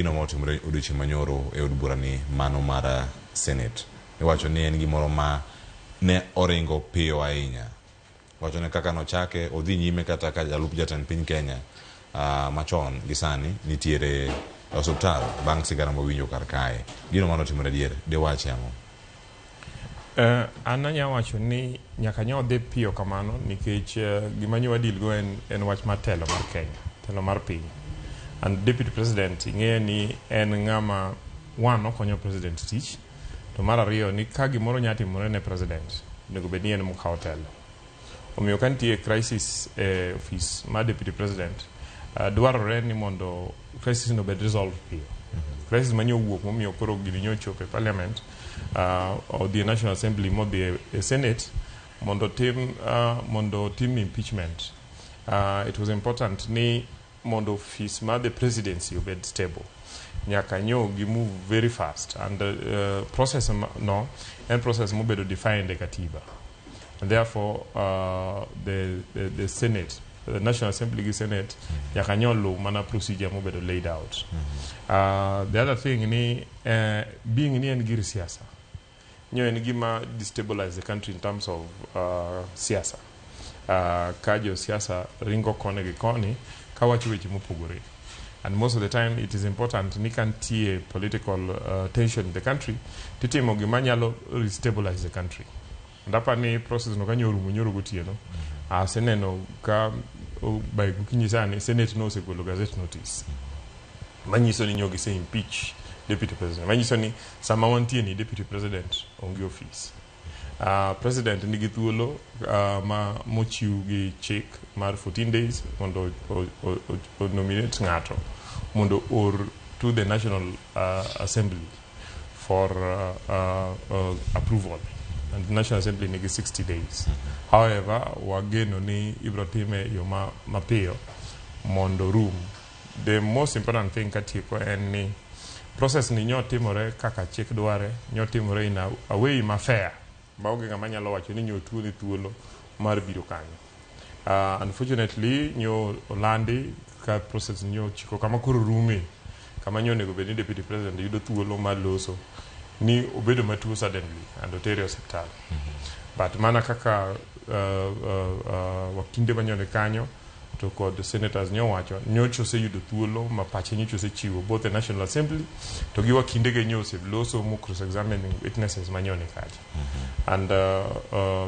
Gino ma otimore odiochieng' manyoro e od bura ni mano mar Senate. Iwacho ni en gimoro ma ne oringo piyo ahinya. Wacho ni kaka nochake odhi nyime kata ka jalup jatend piny Kenya machon gi sani nitiere e osuptal bang' sigana mawinjo kar kae. Gino mane otimore adier diwachi ang'o? An anya wacho ni nyaka nyo odhi piyo kamano nikech gima nyo wadeal go en wach mar telo mar Kenya, telo mar piny. And deputy president ing'eyo ni en ng'ama one okonyo president tich, to mar ariyo ni ka gimoro nya timore ne president, onego bed ni en mokawo telo. Omiyo ka nitie crisis e office mar deputy president, dwarore ni mondo crisis no obed resolved piyo. Crisis manyo owuok momiyo koro gini nyo ochopo e parliament, odhi e National Assembly modhi e Senate mondo tim impeachment. It was important ni mondo office mar the presidency obed stable. Nyaka nyo gi move very fast and process no en process mobedo defined e katiba. And therefore the Senate, the National Assembly gi Senate nyaka nyo luw mana procedure mobedo laid out. The other thing ni being ni en gir siasa, nyo en gima destabilize the country in terms of siasa. Ka jo siasa ringo koni gi koni kawacho weche mopogore. And most of the time it is important ni ka nitie political tension in the country, titimo gima nyalo restabilize the country. And apa ni process no kanyo orumo nyoro gotieno. Aseneno ka by gokinyi sani Senate no osegolo gazette notice. Manyiso ni nyo gise impeach deputy president. Manyiso ni sama wantie ni deputy president onge office. President nigi thuolo ma mochiw gi chik mar 14 days mondo o nominate ng'ato mondo or to the National Assembly for approval, and the National Assembly nigi 60 days. However, wageno ni ibro time e yo mapiyo mondo rum. The most important thing katieko en ni process ni nyo timore kaka chik dware, nyo timore in a way ma fair maonge ng'ama nyalo wacho ni nyo tuone thuolo mar biro kanyo. Unfortunately nyo olandi ka process nyo ochiko kama koro rume, kama nyo onego bed ni deputy president yudo thuolo mar loso ni obedo matuo suddenly and otere e osiptal. But mana kaka wakinde manyone kanyo to kod senators nyowacho, nyocha oseyudo thuolo ma pache nyocha osechiwo both e National Assembly to gi wakindege nyo oseloso mo cross examining witnesses manyone kacha. And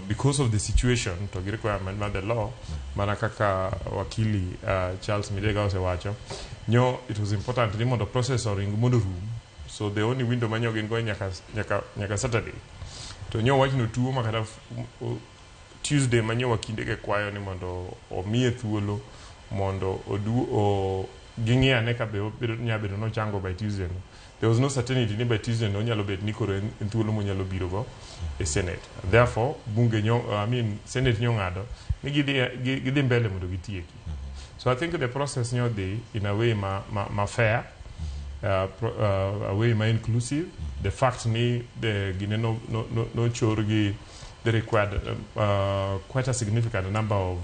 because of the situation to gi requirement mar the law, mana kaka wakili Charles Midega osewacho, nyo it was important ni mondo process oring mondo rum. So the only window manyo gin go nyaka Saturday. To nyo wach no tuo makata Tuesday manyo wakindege kwayo ni mondo omiye thuolo mondo odu o ging'i ane ka be obedo nya bedo nochango by Tuesday no. There was no certainty ni by Tuesday no onyalo bet ni koro en thuolo monyalo biro go e Senate. Therefore, bunge nyo, I mean, Senate nyo ng'ado ni gidhi mbele mondo gitieki. So I think the process nyo dhi in a way ma fair, a way ma inclusive. The fact ni the gine no chor gi they required quite a significant number of